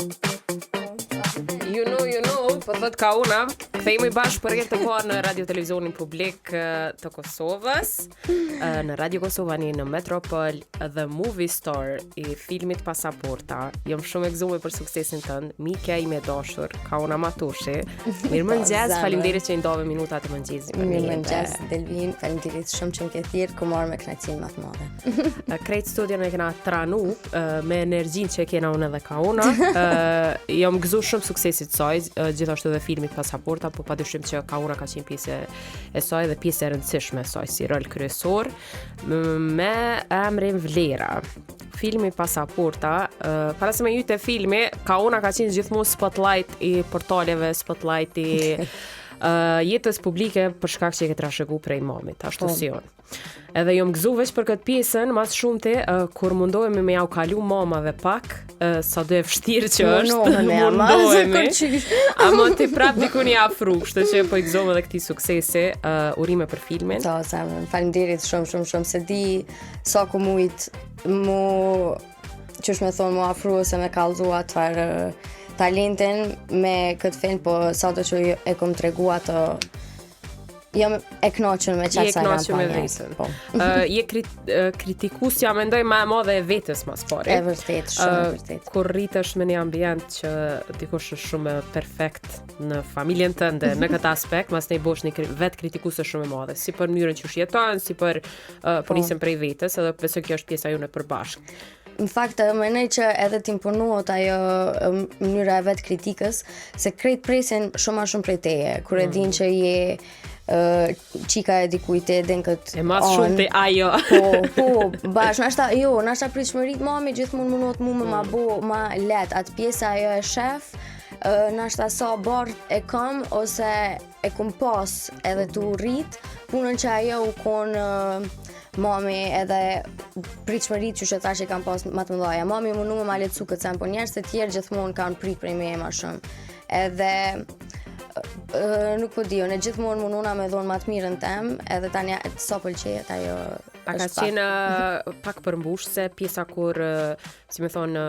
You know, you know, po thot Kauna, kthehemi bashkë për herë të parë në Radio Televizionin Publik eh, të Kosovës, eh, në Radio Kosova një në Metropol The Movie Star i filmit Pasaporta. Jam shumë e gëzuar për suksesin tënd, mikja ime e dashur, Kauna Matoshi. Mirëmëngjes, faleminderit që i ndave minutat e mëngjesit me Mirëmëngjes, Delvin, faleminderit shumë që më ke thirrë, kom marrë me kënaqësinë më të madhe. Krejt studion e kena tranu me energjinë që e kena unë edhe Kauna. Jam gëzu shumë suksesit të saj, gjithashtu edhe filmit Pasaporta, po padyshim që Kauna ka qenë pjesë e saj dhe pjesë e rëndësishme e saj si rol kryesor me emrin Vlera. Filmi Pasaporta, para se me hy te filmi, Kauna ka qenë gjithmonë spotlight i portaleve, spotlight i uh, jetës publike për shkak që e ke trashëgu prej mamit, ashtu po. si unë. Edhe jom gëzu veç për këtë pjesën, mas shumti, uh, kur mundohemi me jau kalu mamave pak, uh, sado e vështirë që është, mundohemi. Ama ti prap dikun je afru, kështu që po i gëzohem edhe këtij suksesi, uh, urime për filmin. Po, zemër, faleminderit shumë, shumë, shumë, s'e di sa kom mujt mu, qysh me thonë, mu afru ose me kallzu atë farë talentin me këtë film, po sado që e kom tregu atë Jam e kënaqur me çfarë sa kam me veten. Po. Uh, je krit, uh, kritikusja mendoj më e madhe e vetes mas pari. E vërtet, shumë e vërtet. Kur rritesh me një ambient që dikush është shumë perfekt në familjen tënde në këtë aspekt, masnej bohesh një vetë kritikuse shumë e madhe, si për mënyrën qysh jeton, si për uh, po nisem prej vetes, edhe besoj kjo është pjesa jonë e përbashkët. Në fakt, mendoj që edhe t'imponohet ajo mënyra e vetë kritikës, se krejt presin shumë ma shumë prej teje, kur e mm. din që je qika e dikujt e din këtë E mas shumë te ajo. Po, po, bash, nashta, jo, nashta pritshmërit mami gjithmonë mundohet mu me ma mm. bo ma let, atë pjesa ajo e shef, nashta sa barrë e kam, ose e kum pas edhe tu rrit, punën që ajo u kon mami edhe pritshmëritë që tash i kam pas më të mëdha. Mami u mundu me ma lehtësu këtë sen, po njerëz të tjerë gjithmonë kanë prit prej meje më shumë. Edhe nuk po di, unë gjithmonë mundona me dhonë ma të mirën tem, edhe tani sa pëlqehet ajo. A ka qenë pak përmbushëse pjesa kur, si me thonë,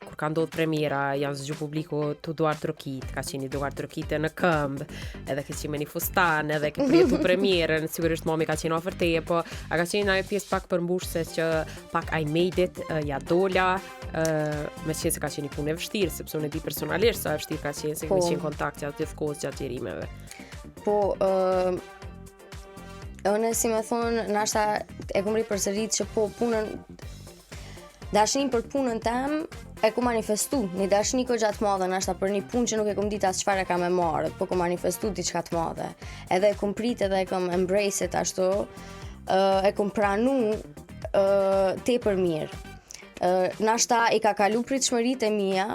kur ka ndodhur premiera, janë zgju publiku tu duartrokit, ka qenë një duartrokitje në këmbë, edhe ke qenë me një fustan, edhe ke përjetu premierën, sigurisht mami ka qenë afër teje, po a ka qenë ajo pjesë pak përmbushëse që pak I made it, ja dola, uh, me qenë se ka qenë një punë e vështirë, sepse unë e di personalisht sa e vështirë ka qenë, se po. kemi qenë kontakt gjatë gjithë kohës gjatë xhirimeve. Po, uh, unë si me thonë, nashta e kum ripërsërit që po punën Dashninë për punën tem e kum manifestu, një dashni goxha të madhe, nashta për një punë që nuk e kum ditë as çfarë ka me marrë, po kum manifestu diçka të madhe. Edhe e kum prit edhe e kum embrace it ashtu, uh, e kum pranu uh, tepër mirë. Uh, nashta i ka kalu pritshmëritë e mia,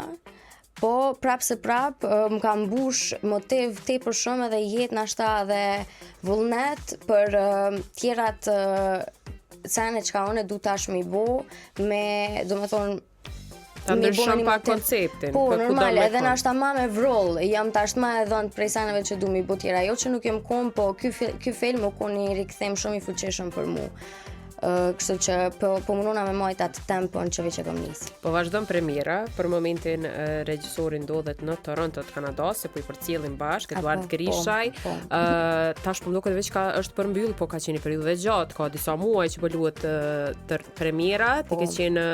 Po, prap se prap, më ka mbush motiv tepër shumë edhe jetë nashta edhe vullnet për tjerat sene çka unë du tash me i bo, me, do me thonë, Ta ndryshon pak konceptin. Po, normal, edhe nashta ma me vrull, jam tash ma e dhënë prej seneve që du me i bo tjera. Jo që nuk jam kon, po ky, ky film u kon një rikthim shumë i fuqishëm për mu. Kështu që po, po mundona me majt atë tempon që veç e kom nis. Po vazhdon premiera, për momentin regjisori ndodhet në Toronto të Kanadas, se po i përcjellim bashkë, Eduard po, Grishaj. Po, po. Uh, tash po më duket veç ka është përmbyll, po ka qenë një periudhë e gjatë, ka disa muaj që po luhet të premiera, ti ke po. qenë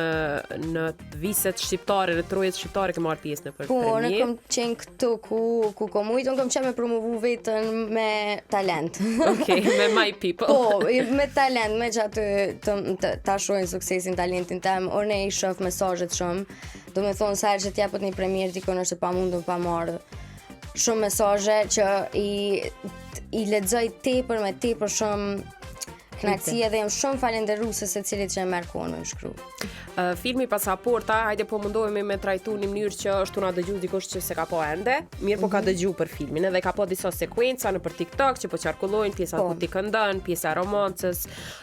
në viset shqiptare, në trojet shqiptare ke marrë pjesë nëpër po, premierë. Po, unë kom qenë këtu ku ku kom mujt, unë kom qenë me promovu veten me talent. Okej, okay, me my people. po, me talent, me që aty të, të, ta shohin suksesin, talentin tem, unë i shoh mesazhet shumë. Do me thonë, sa herë që t'jepet një premierë dikun është e pamundur pa marrë shumë mesazhe që i, i lexoj tepër me tepër shumë Kënaqësi edhe jam shumë falënderuese secilit që e merr kohën me më shkru. Uh, filmi Pasaporta, hajde po mundohemi me trajtu në mënyrë që është tu na dëgju dikush që s'e ka pa ende, mirë po mm -hmm. ka mhm. dëgju për filmin, edhe ka pa disa sekuenca nëpër TikTok që po qarkullojnë, pjesa po. ku ti këndon, pjesa e romancës.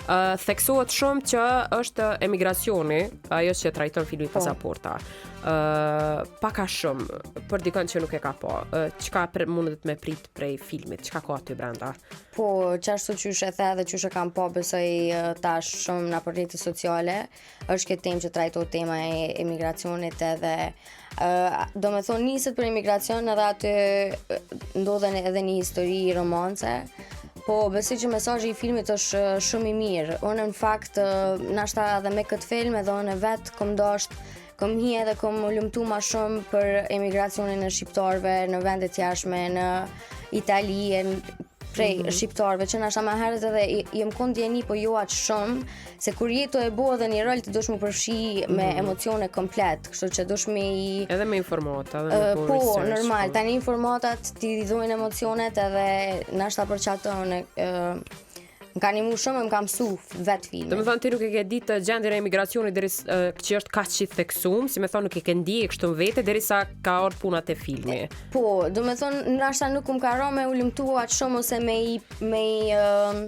Uh, theksohet shumë që është emigracioni, ajo që trajton filmi po. Pasaporta. Uh, pak a shumë për dikën që nuk e ka pa, uh, çka pre, mundet me prit prej filmit, çka ka aty brenda? Po, qashtu qysh e the dhe qysh e kam pa besoj tash shumë nëpër rrjete sociale, është kjo temë që që trajtohet tema e emigracionit edhe uh, do me thonë niset për emigracion edhe aty ndodhen edhe një histori romance. Po, besoj që mesazhi i filmit është shumë i mirë. Unë në fakt, nashta edhe me këtë film edhe unë vetë kom dasht kom hi edhe kom hulumtu ma shumë për emigracionin e shqiptarëve në vendet jashtme, në Itali, e në prej mm -hmm. shqiptarëve që nashta ma herët edhe jom kon n'dijeni, po jo aq shumë, se kur je tu e bo edhe një rol të dush mu përfshi me mm -hmm. emocione komplet, kështu që dush me i... Edhe me informata, edhe me uh, po, research, normal, po. tani informatat t'i dhojnë emocionet edhe nashta për qato unë uh, Më ka nimu shumë e më ka mësu vetë filmi. Do me thonë ti nuk e ke ditë gjendjen e emigracionit deri uh, që është kaq i theksum, si me thonë nuk e ke ndje kështu në vete derisa ka ardhur puna te filmi. Po, do me thonë nashta nuk më ka ra me hulumtu aq shumë ose me i me i uh,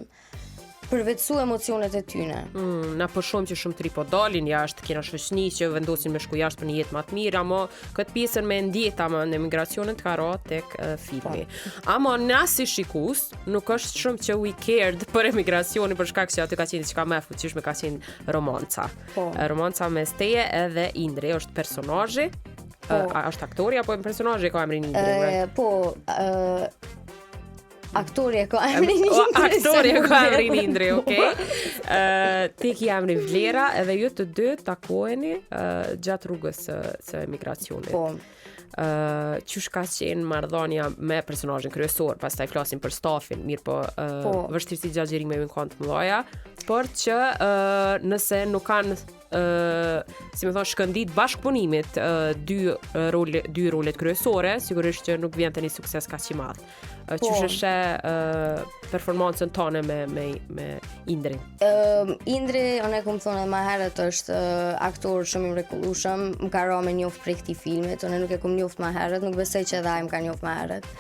përvetësu emocionet e tyne. Mm, na po shohim që shumë t'ri po dalin jashtë, kena shoqni që vendosin me shku jashtë për një jetë më të mirë, ama këtë pjesën me ndjet ama në emigracionin të ka ra tek uh, filmi. Po. Ama na si shikus, nuk është shumë që we cared për emigracionin për shkak se aty ka qenë diçka më e fuqishme, ka qenë romanca. Po. Romanca mes teje edhe Indri është personazhi. Po. A është aktori apo personazhi ka emrin Indri? E, po, ë Aktori e ka emrin Indri. Aktori e ka emrin Indri, okej. Ë ti ki emrin Vlera edhe ju të dy takoheni uh, gjatë rrugës së, së emigracionit. Po. Ë uh, qysh ka qenë marrëdhënia me personazhin kryesor, pastaj flasim për stafin, mirë po, uh, po. vështirësi gjatë xhirimeve janë kanë të mëdha, por që uh, nëse nuk kanë ë si me thonë shkëndijë t'bashkëpunimit ë dy role dy rolet kryesore, sigurisht që nuk vjen te një sukses kaq i madh. Po. Qysh e sheh ë performancën tane me me me Indrin. Ë Indri, unë e kom thonë edhe ma herët është uh, aktor shumë i mrekullueshëm, më ka ra me njoft prej këtij filmit, unë nuk e kom njoft ma herët, nuk besoj që edhe ai më ka njoft ma herët.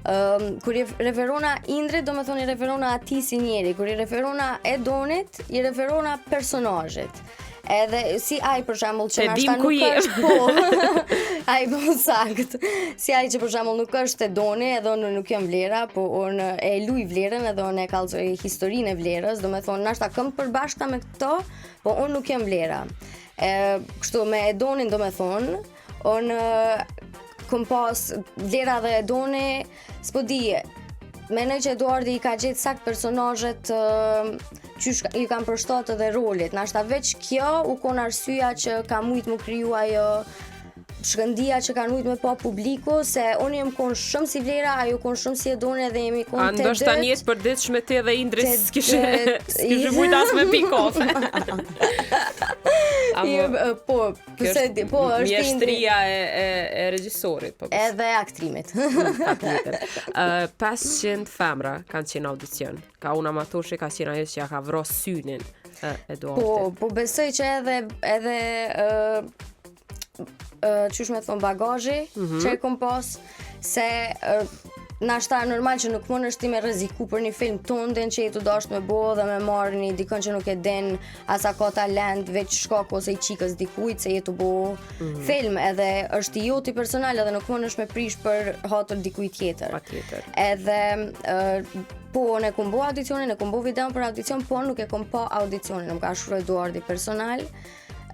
Um, kur i referona Indrit, do me thonë i referona atij si njeri, kur i referona Edonit, i referona personazhit. Edhe si ai për shembull që nashta nuk është po. ai po sakt. Si ai që për shembull nuk është Edoni, edhe unë nuk jam Vlera, po unë e luj Vlerën edhe unë e kallzoj historinë e Vlerës, do me thonë nashta kam përbashkëta me këto, po unë nuk jam Vlera. E kështu me Edonin do me thonë, Unë kom pas Vlera dhe Edoni, s'po di, menoj që Eduardi i ka gjetë sakt personazhet qysh ju kanë përshtatë edhe rolit. Nashta veç kjo u kon arsyeja që ka mujt mu kriju ajo shkëndija që kanë mujt me pa publiku, se unë jam kon shumë si Vlera, ajo kon shumë si Edoni dhe jemi kon të dytë. A ndoshta një jetë përditshme ti edhe Indri s'kishe s'kishe mujt as me pi kafe. Amo, po, Pse di, po është mjeshtria e e, e regjisorit, po. Edhe aktrimit. Mm, patjetër. Ë 500 femra kanë qenë audicion. Kauna Matoshi ka qenë ajo që ja ka vra synin Eduardit. Po, po besoj që edhe edhe ë ë qysh me thon bagazhi mm -hmm. që e kom pas se ë Nashta normal që nuk mundesh ti me rreziku për një film tëndin që je tu dasht me bo dhe me marrë një dikon që nuk e din as a ka talent veç shkak ose i qikës dikujt se je tu bo mm -hmm. film edhe është i joti personal edhe nuk mundesh me prish për hatër dikujt tjetër. Patjetër. Edhe uh, po unë e kom bo audicionin, e kom bo videon për audicion, po nuk e kom pa audicionin, më ka shkru Eduardi personal.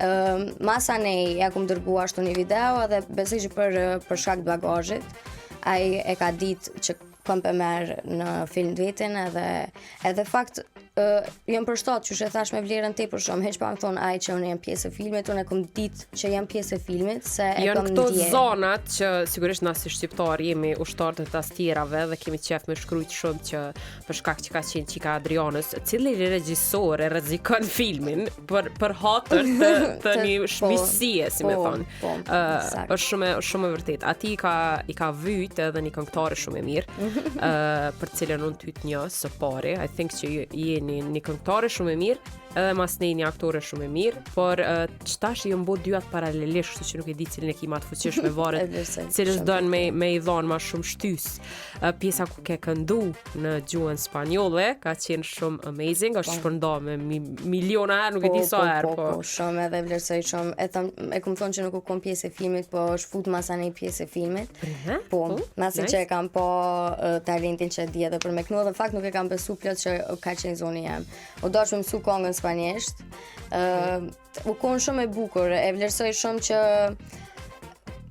Uh, masanej ja kom dërgu ashtu një video edhe besoj që për, për shkak të bagazhit ai e ka ditë që kom pe merr në film vetin edhe edhe fakt uh, jam përshtat qysh e thash me Vlerën tepër shumë hiç pa më thonë ai që unë jam pjesë e filmit unë e kom ditë që jam pjesë e filmit se e kom ndje. Janë këto zonat që sigurisht na si shqiptar jemi ushtarë të tastierave dhe kemi qef me shkrujt shumë që për shkak që ka qenë çika Adrianës, cili regjisor e rrezikon filmin për për hatër të, të një po, miqësie, si po, me thonë. Po, uh, është shumë shumë e vërtetë. Atij i ka i ka vyjt edhe një këngëtare shumë e mirë, uh, për të cilën unë ty të njoh së pari. I think që je një një këngëtare shumë e mirë, edhe masnej një aktore shumë e mirë, por uh, qetash i janë bo dyjat paralelisht, kështu që nuk e di cilën e ki ma të fuqishme varet, cilës don me me i dhon ma shumë shtysë. Uh, pjesa ku ke këndu në gjuhën spanjolle ka qenë shumë amazing, është po. shpërnda me mi, miliona herë, nuk e di po, sa po, herë, po. Po, po, shumë edhe vlerësoj shumë. E tham, e kom thonë që nuk u kom pjesë e filmit, po është fut masanej pjesë e filmit. Mm Po, po masi nice. që e kam pa uh, talentin që e di edhe për me knu, edhe fakt nuk e kam besu plot që ka qenë zoni jem. U dasht me mësu kongën spanjisht. Ë u kon shumë e bukur, e vlerësoj shumë që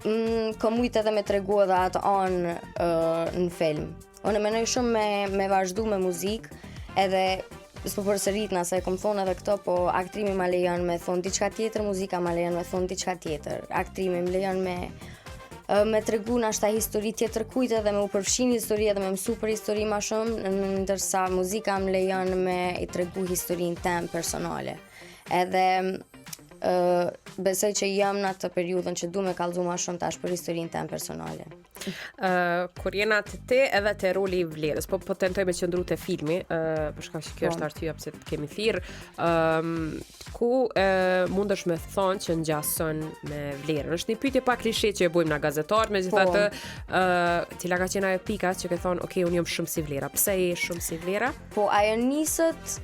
mm, kom mujt edhe me tregu edhe atë anë uh, në film. Unë menoj shumë me, me vazhdu me muzikë, edhe s'po përsërit nëse e kom thonë edhe këto, po aktrimi ma lejon me thonë diçka tjetër, muzika ma lejon me thonë diçka tjetër. Aktrimi më lejon me me tregu nashta histori tjetër kujt edhe me u përfshi në histori edhe me mësu për histori ma shumë, ndërsa muzika më lejon me i tregu historinë tem personale. Edhe uh, besoj që jam në atë periudhën që du me kallzu ma shumë tash për historinë tem personale. Uh, kur jena te ti edhe te roli i Vlerës, po po tentoj me qëndru te filmi, uh, për shkak që kjo po. është arsyeja pse të kemi thirr, ëm um, ku uh, mundesh me thonë që ngjason me Vlerën. Është një pyetje pak klishe që e bëjmë na gazetarët, megjithatë, ë uh, cila ka qenë ajo pika që ke thonë, "Ok, unë jam shumë si Vlera." Pse je shumë si Vlera? Po ajo nisët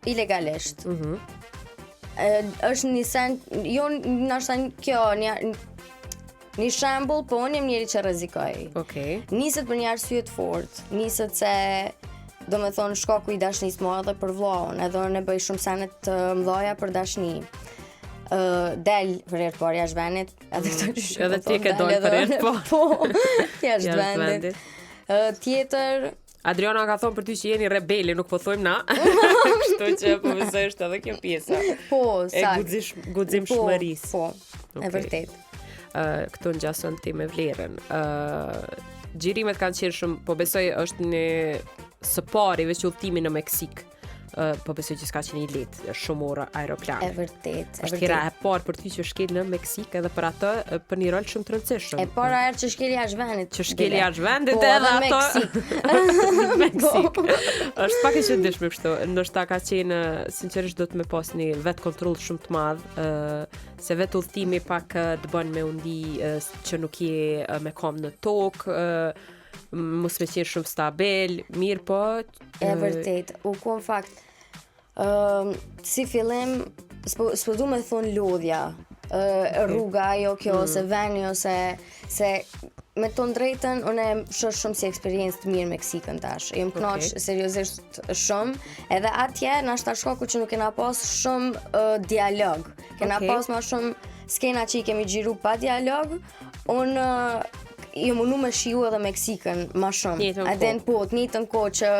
ilegalisht. Mhm. Mm është një sen, jo nashta kjo, një një shembull, po unë jam njeri që rrezikoj. Okej. Niset për një arsye të fortë, niset se do me thonë shkaku i dashnisë më edhe për vllaun, edhe unë e bëj shumë sene të mëdhaja për dashni. Ë del për herë të parë jashtë vendit, edhe këto që mm, Edhe ti ke dalë për herë të parë. Po, jashtë vendit. Ë tjetër, Adriana ka thonë për ty që jeni rebeli, nuk po thojmë na. Kështu që po besoj është edhe kjo pjesa. Po, E sakt. guxish guximshmërisë. Po, po, e Okej. vërtet. Ë këtu ngjason ti me Vlerën. Ë xhirimet kanë qenë shumë, po besoj është një së pari veç udhëtimi në Meksikë. Uh, po besoj që s'ka qenë i lehtë, është shumë orë aeroplan. E vërtet, e Është hera e parë për ty që shkel në Meksikë edhe për atë për një rol shumë të rëndësishëm. E para herë që shkeli jashtë vendit. Që shkeli jashtë vendit po, edhe ato në Meksikë. Po. Është pak e çuditshme kështu. Ndoshta ka qenë sinqerisht do të me pas një vet kontroll shumë të madh, ë se vetë udhëtimi pak të bën me u ndi që nuk je me kom në tokë, ë mos me qenë shumë stabil, mirë po... E vërtet, u kon fakt, uh, si fillim, s'po, s'po du me thonë lodhja, uh, rruga ajo kjo, mm. ose veni, ose se me thonë drejtën, unë e shoh shumë si eksperiencë të mirë Meksikën tash. Jam kënaq okay. seriozisht shumë, edhe atje nashta shkaku që nuk kena pas shumë uh, dialog. Kena okay. pas ma shumë skena që i kemi xhiru pa dialog, Unë jam mundu me shiju edhe Meksikën ma shumë. A din po, të njëjtën kohë që,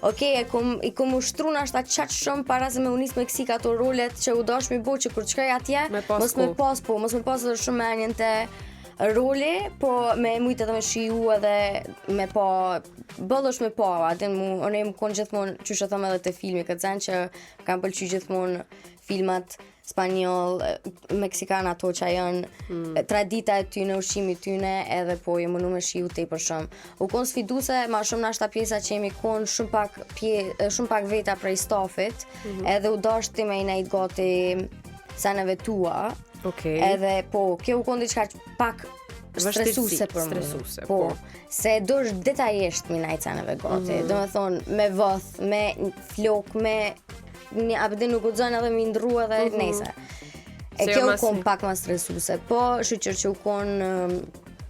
okej, e kum, i kum ushtru nashta qaq shumë para se me u nis Meksika ato rolet që u dash mi bo që kur të shkoj atje, Me pas mos me pas po, mos me pas edhe shumë menjen te roli, po me mujt edhe me shiju edhe me pa, boll është me pa, a din mu, unë jam kon gjithmonë, qysh e thom edhe te filmi, këtë sen që kam pëlqy gjithmonë filmat spanjoll, meksikan ato që janë mm. tradita e tyne, ushqimi i tyne, edhe po jam mundu me shiju tepër shumë. U kon sfiduse, ma shumë nashta pjesa që jemi kon shumë pak, pje, shumë pak veta prej stafit, mm -hmm. edhe u dasht ti me i nejt gati seneve tua. Okej. Edhe po, kjo u kon diçka pak stresuse për mu. Stresuse, po. po. Se duhesh detajisht mi nejt seneve gati. Mm -hmm. Do me thonë, me vath, me flok, me një a din nuk guxon edhe mi ndrru edhe mm -hmm. nejse. E kjo u kon pak ma stresuse, po shyqyr që u kon um,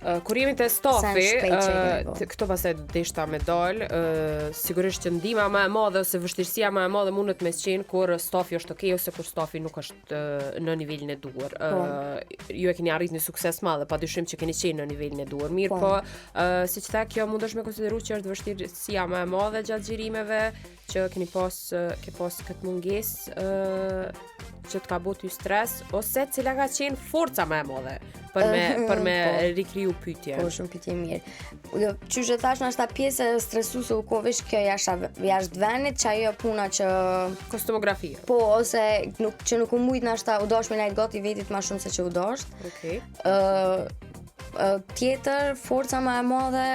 Uh, kur jemi te stafi, uh, po. këto pastaj deshta me dal, uh, sigurisht që ndihma më e madhe ose vështirësia më e madhe mundet me qenë kur stafi është okay ose kur stafi nuk është uh, në nivelin e duhur. Po. Uh, ju e keni arritur një sukses madh, padyshim që keni qenë në nivelin e duhur. Mirë, po, po uh, siç tha kjo mundesh me konsideru që është vështirësia më e madhe gjatë xhirimeve, që keni pas ke pas këtë mungesë ë që të ka bo ty stres ose cila ka qenë forca më e madhe për me për me po. rikriju pyetjen. Po shumë pyetje mirë. Jo, qysh e thash nashta pjesë stresuese u kon veç kjo jashtë jashtë vendit, që ajo puna që kostumografia. Po ose nuk që nuk u mujt nashta u dash me nejt gati vetit më shumë se që u dasht. Okej. Okay. Ë tjetër forca më e madhe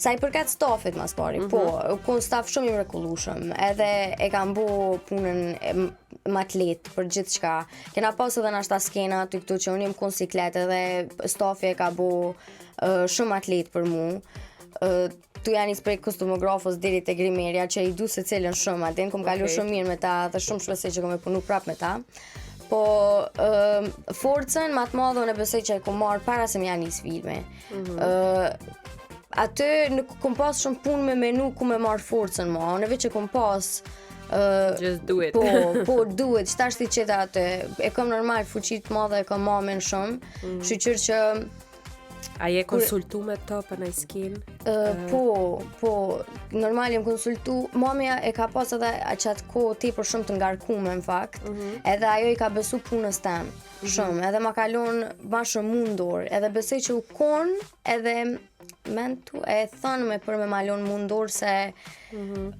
Sa i përket stafit mas pari, mm -hmm. po, u kon staf shumë i mrekullueshëm, edhe e kanë bo punën e, ma të lehtë për gjithçka. Kena pas edhe nashta skena aty këtu që unë jam kon siklet edhe stafi e ka bo uh, shumë ma të lehtë për mu. Uh, tu ja nis prej kostumografës deri te grimerja që i du secilën shumë, a din kom kalu okay. shumë mirë me ta dhe shumë shpresoj që kom me punu prap me ta. Po uh, forcën ma të madhe unë e besoj që e kom marrë para se me ja nis filmi. Mm -hmm. uh, aty nuk kom pas shumë punë me menu ku me marrë forcën ma, unë veç e kom pas Uh, Just do it. Po, po, do it, qetash ti qeta atë, e kam normal, fuqi të madhe, e kam mamin shumë, mm. shyqyr që A je konsultu me të për naj skenë? Uh, po, po, normal jam konsultu, mamja e ka pas edhe qatë kohë tepër shumë të ngarkume në fakt, mm -hmm. edhe ajo i ka besu punës tem, mm -hmm. shumë, edhe ma ka lon ma shumë mundor, edhe besoj që u kon, edhe mentu e thënë me për me ma lon mundor se mm -hmm.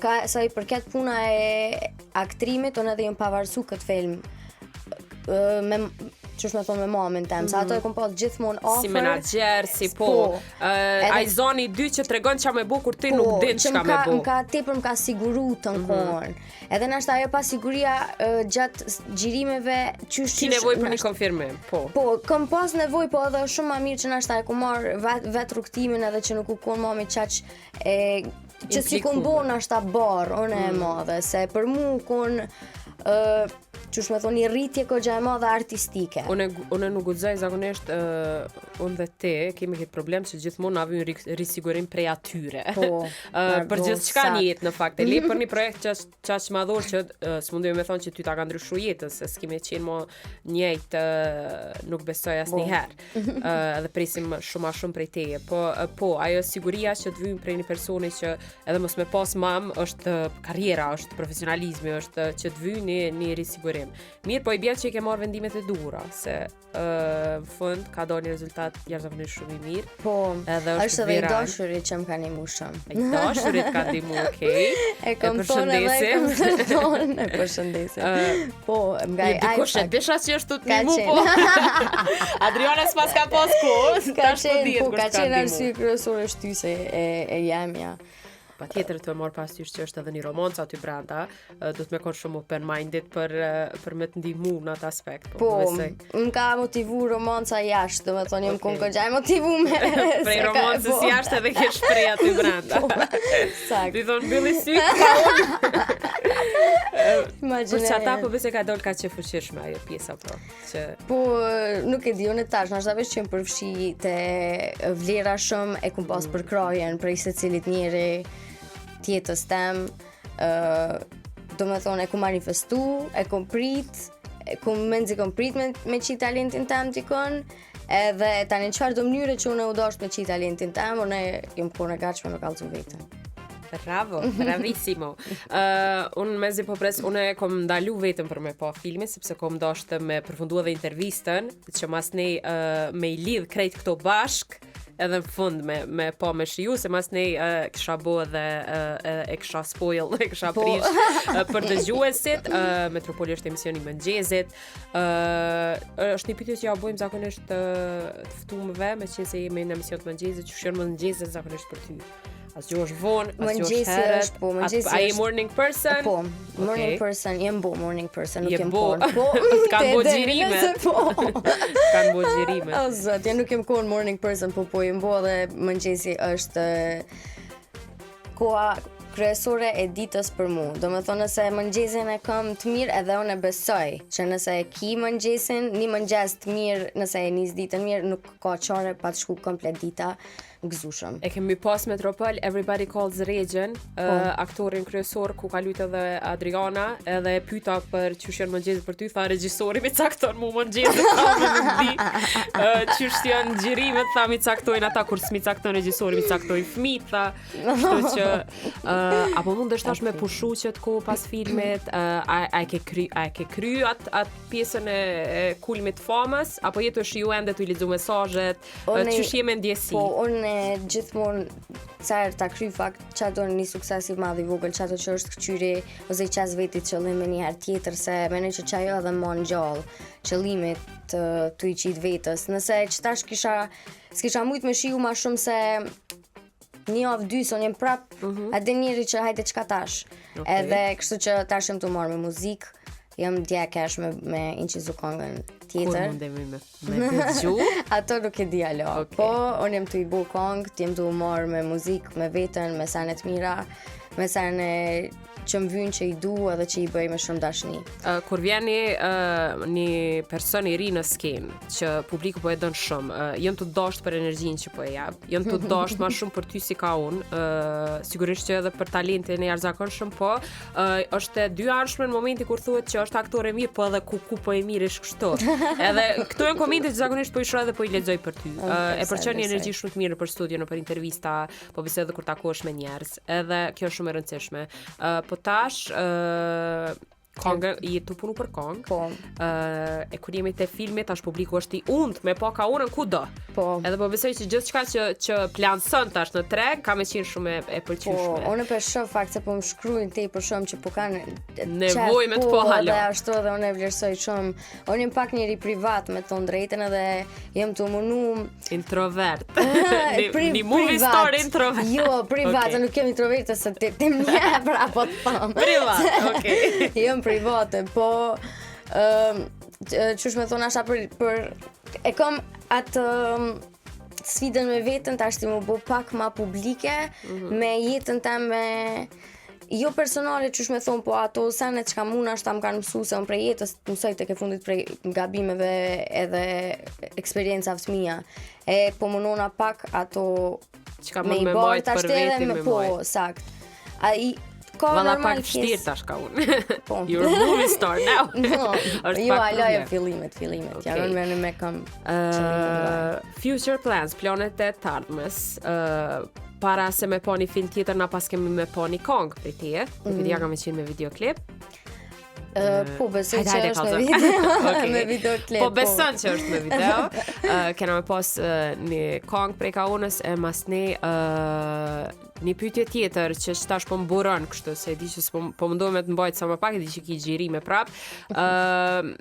ka, sa i përket puna e aktrimit, unë edhe jam pavarësu këtë film me qysh me thonë me mamin tem, mm -hmm. se ato e kom pas gjithmonë afër. Si menaxher, si po. po uh, ai zoni i dytë që tregon çka me bo kur ti po, nuk din çka me bo. Më ka tepër më ka siguru të në mm -hmm. kohën. Edhe nashta ajo pasiguria uh, gjatë xhirimeve qysh Ki nevojë për një konfirmim, po. Po, kom pas nevojë, po edhe është shumë ma mirë që nashta e kom marrë vet, vet rrugëtimin edhe që nuk u kon mami qaq e që si kom bo nashta barrë, unë e mm. madhe, se për mu u kon uh, qysh me thonë, një rritje kogja e madhe artistike. Unë unë nuk guxoj zakonisht uh, unë dhe ti kemi këtë problem që gjithmonë na vyn risigurim prej atyre. Po. uh, për gjithçka në jetë në fakt. E le për një projekt që qaq madhor që uh, s'mundemi me thonë që ty ta ka ndryshu jetën, se s'kemi qenë mo njëjtë uh, nuk besoj asnjëherë. Uh, edhe presim shumë ma shumë prej teje. Po uh, po, ajo siguria që të vyn prej një personi që edhe mos me pas mam është karriera, është profesionalizmi, është që të vyn një një risigurim. Mirë, po i bie që i ke marrë vendimet e duhura, se në fund ka dalë një rezultat jashtëzakonisht shumë i mirë. Po, edhe është, është edhe i dashuri që më ka ndihmu shumë. I dashuri të ka ndihmu, okay. E kom thonë edhe e kom thonë, e përshëndesim. Uh, po, më nga ai. Dikush e disha që është të ndihmu, po. Adriana s'pas ka pas kohë, ka po qenë, po, ka qenë arsye kryesore shtyse e, e jemja. Pa tjetër të marrë parasysh që është edhe një romancë aty brenda, do të me konë shumë open minded për, për me të ndihmu në atë aspekt. Po, po më ka motivu romanca jashtë, do me thonë, jam okay. konë kogja e motivu me. Prej romancës po. jashtë edhe ke shprej aty brenda. po, saktë. Ti thonë, mbylli sytë, ka unë. Për që ata po besoj ka dalë kaq e fuqishme ajo pjesa po. Që... Po, nuk e di, unë tash, nashta veç që më përfshi te vlera shumë, e kum pas mm. përkrahjen prej secilit njeri t'jetës tem, uh, do me thonë, e kum manifestu, e kum prit, e kum menzi kum prit me, me qitë talentin tem dikun, edhe tani çfarë do mënyre që unë u dasht me qitë talentin tem, unë jam konë e gatshme me kallzu veten. Bravo, bravissimo. Uh, unë mezi po pres, unë e kom ndalu vetëm për me pa filmin, sepse kom dashtë me përfundu edhe intervistën, që masnej uh, me i lidh krejt këto bashk, edhe në fund me, me pa me shiju, se masnej uh, kisha bo edhe uh, e kisha spoil, e kisha po. prish uh, për dëgjuesit, uh, Metropoli është emisioni i mëngjezit, uh, është një pyetje që ja bojmë zakonisht të, të ftumëve, meqenëse jemi në emision të mëngjezit, qysh janë mëngjezet zakonisht për ty. A zgjohesh vonë, a zgjohesh herët. Është, po, mëngjesi është. A je morning person? Po, morning okay. person, jem bo morning person, nuk jem kon. Po, kanë bo xhirimet. Po. Kanë bo xhirimet. O zot, ja nuk jem kon morning person, po po jem bo dhe mëngjesi është koha kryesore e ditës për mu. Do me thonë nëse mëngjesin e kam të mirë edhe unë e besoj që nëse e ki mëngjesin, një mëngjes të mirë, nëse e nis ditën mirë, nuk ka qare pa të shku komplet dita gëzueshëm. E kemi pas Metropol, Everybody Calls Rexhën, po. uh, aktorin kryesor ku ka lujt edhe Adriana, edhe e pyta për qysh janë mëngjezet për ty, tha regjisori mi cakton mu mëngjezet, tha më nuk di. Uh, qysh janë xhirimet, tha mi caktojnë ata, kur s'mi cakton regjisori, mi caktojnë fëmijët, tha. Kështu që, uh, apo mundesh tash me pushu qët kohë pas filmit, uh, a, a e ke kry, a e ke kry atë at pjesën e, e kulmit të famës, apo je tu shiju ende tu i lexu mesazhet, Unë, Qysh je me ndjesi? Po, unë gjithmonë sa herë ta kry fakt qato një sukses i madh i vogël, qato që është këqyri ose i qas vetit qëllim me një herë tjetër se mendoj që qajo edhe m'ban gjallë qëllimit të, të i qitë vetës. Nëse që tash kisha s'kisha mujt me shiju ma shumë se një javë dy, se unë jem prap, mm -hmm. a din njeri që hajde çka tash. Okay. Edhe kështu që tash jem tu marrë me muzikë, jam dje kesh me, me inqizu kongën tjetër. Kur mundemi me, me dëgju? Ato nuk e di alo. Okay. Po, unë jem tu i bo kongë, jem tu marrë me muzikë, me veten, me sene të mira, me sene që më vynë që i du edhe që i bëj me shumë dashni. Uh, kur vjen një, uh, një person i ri në skenë, që publiku po e don shumë, uh, janë të dashtë për energjinë që po e jap, janë të dashtë ma shumë për ty si Kaonë, uh, sigurisht që edhe për talentin e jashtëzakonshëm, po uh, është e dyanshme në momentin kur thuhet që është aktore e mirë, po edhe ku ku po e mirë është kështu. Edhe këto janë komente që zakonisht po i shoh edhe po i lexoj për ty. Uh, e përçon një energji shumë të mirë për studio, nëpër intervista, po besoj edhe kur takohesh me njerëz. Edhe kjo është shumë e rëndësishme. Ë uh, po tash ë uh, kongë, je tu punu për kongë. Po. Ë uh, e kur jemi te filmi tash publiku është i unt me pa Kaonën kudo. Po. Edhe po besoj që gjithçka që që planson tash në treg ka me qenë shumë e, e pëlqyeshme. Po, unë po shoh fakt se po më shkruajnë te për shumë që po kanë nevojë me të po, pa hala. Edhe ashtu edhe unë e vlerësoj shumë. Unë jam pak njeri privat me thonë drejtën edhe jam tu u munu introvert. një, pri, një movie star introvert. Jo, privat, okay. nuk jam introverte se ti ti më njeh pra po të tham. Privat, okay. jam private, po ëm uh, qysh me thonë asha për për e kam atë sfidën me veten tashti m'u bo pak ma publike mm -hmm. me jetën teme jo personale qysh me thonë, po ato senet çka mu nashta më kanë mësu, se unë prej jetës të mësoj tek e fundit prej gabimeve edhe eksperiencave të mia. E po munona pak ato Çka mund me majt për veti me, me po, sakt. A i ka Valla pak vështirë tash ka unë. Po. You're a movie star now. no, është jo, hala jo fillimet, fillimet. Okay. Janë me me kam. Uh, future plans, planet e të ardhmes. Uh, para se me pa një film tjetër, na pas kemi me pa një kongë prej teje, mm. nuk e di a ka me qenë me videoklip. Uh, po, besoj që është me video, okay. me videoklip. Po, po. beson që është me video. Uh, kena me pas uh, një kongë prej Kaonës e masnej uh, një pyetje tjetër që që tash po m'buron kështu, se e di që s'po po mundohem me të mbajt sa më pak, e di që ki xhirime prap. Uh,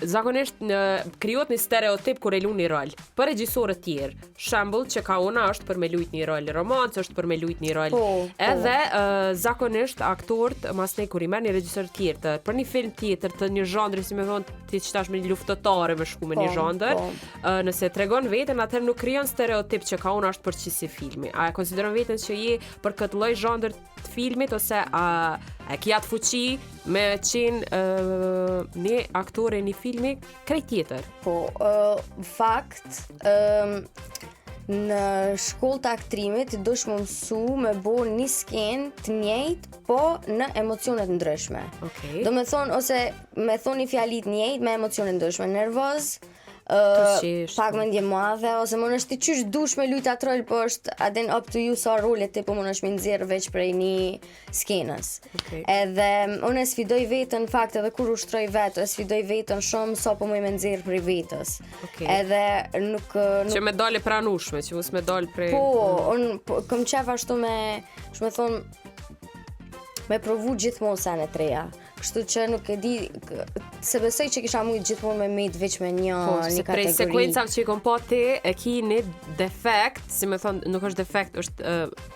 Zakonisht në krijohet një stereotip kur e luan një rol. Për regjisorët tjerë, shembull që Kaona është për me lujt një rol romanc, është për me lujt një rol. Po, po. Edhe uh, zakonisht aktorët masnej kur i merr një regjisor tjetër të, për një film tjetër të një zhanri, si me thonë, ti që tash me një luftëtare me shku me po, një zhandër, po. uh, nëse tregon veten, atëherë nuk krijon stereotip që Kaona është për qisi filmi. A e konsideron veten që je për këtë lloj zhandër të filmit ose a, a e ki atë fuqi me qenë uh, një aktore një filmi krejt tjetër? Po, uh, fakt, uh, në shkollë të aktrimit duhesh me mësu me bo një skenë të njëjtë, po në emocione të ndryshme. Okay. Do me thonë, ose me thonë një fjali të njëjtë me emocione të ndryshme, nervoz, uh, pak mendjemadhe ose mundesh ti qysh dush me lujt atë rol, po është a din up to you sa role ti po mundesh me nxjerr veç prej një skenës. Okay. Edhe mm, unë e sfidoj veten në fakt edhe kur ushtroj vetë, e sfidoj veten shumë sa po muj me nxjerr prej vetes. Okay. Edhe nuk nuk që me dalë e pranueshme, që mos me dalë prej Po, unë po, kom qef ashtu me, qysh me thonë me provu gjithmonë sene të reja. Kështu që nuk e di, se besoj që kisha mujt gjithmonë me met veç me një, po, një kategori. Prej sekuencave që i kom pa ti, e ki një defekt, si me thonë, nuk është defekt, është,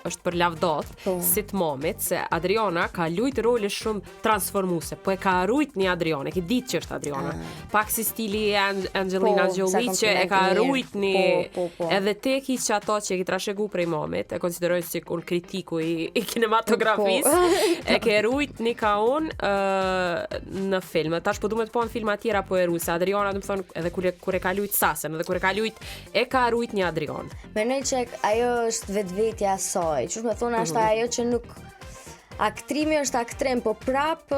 është për lavdat, po. si të mamit, se Adriana ka lujt role shumë transformuse, po e ka rujt një Adriana, e ki ditë që është Adriana. Ah. Pak si stili i Angelina po, Jolie që e ka rujt një, po, po, po. edhe te ki që ato që e ki trashëgu prej mamit, e konsideroj si unë kritiku i, i kinematografisë, po. e ke rujt një Kaonë uh, në film. Tash po du me të pa në filma tjera po e ruj, se Adriana, do të thonë, edhe kur e, kur e ka lujt Sasën, edhe kur e ka lujt, e ka rujt një Adrianë. Mendoj që ajo është vetvetja e saj. Qysh me thonë, është mm -hmm. ajo që nuk aktrimi është aktrim, po prap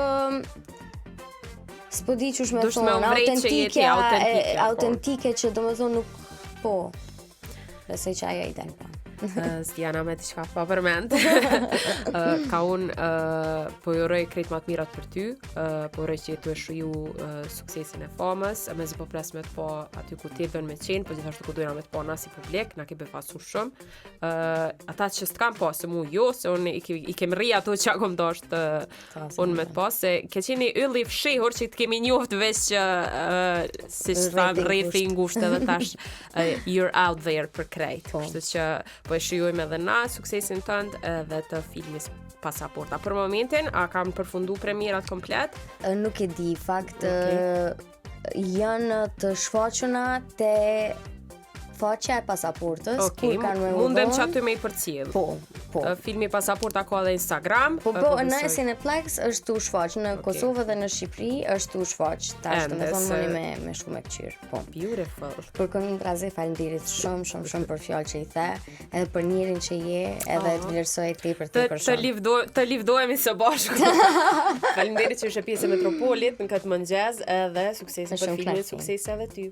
s'po di qysh me thonë, autentike, autentike, po. autentike që do me thonë nuk po. Besoj që ajo i del pa. S'di a na met diçka pa përmend. uh, ka unë uh, po i uroj krejt ma të mirat për ty, uh, po uroj që je tu e shiju uh, suksesin e famës, mezi po pres me të pa aty ku ti don me qenë, po gjithashtu ku dojna me të pa na si publik, na ke befasu shumë. Uh, ata që s'të kanë pa, se mu jo, se unë i, i kem rri ato që kom dasht uh, Unë me të pa, se ke qenë një yll i fshehur që të kemi njoft veç që uh, si që thamë rrethi i ngushtë edhe tash uh, you're out there për krejt. Po. Kështu që po e shijojmë edhe na suksesin tënd edhe të filmit Pasaporta. Për momentin, a kanë përfundu premierat komplet? Nuk e di, fakt okay. janë të shfaquna te faqja e Pasaportës, Okej, kur kanë me u mundem dhonë. që aty me i përcjell. Po. Filmi Pasaporta ka edhe Instagram. Po po, në besoj. Cineplex është tu shfaq, në Kosovë dhe në Shqipëri është tu shfaq. Tash, do Ende me thonë, se mundi me shku me këqyr. Po. Beautiful. Për këngë faleminderit shumë, shumë, shumë për fjalë që i the, edhe për njerin që je, edhe të vlerësoj tepër Të tepër të shumë. Të livdohemi së bashku. Faleminderit që ishe pjesë e Metropolit në këtë mëngjes edhe suksese Është për shumë filmin, kënaqësi. suksese edhe ty.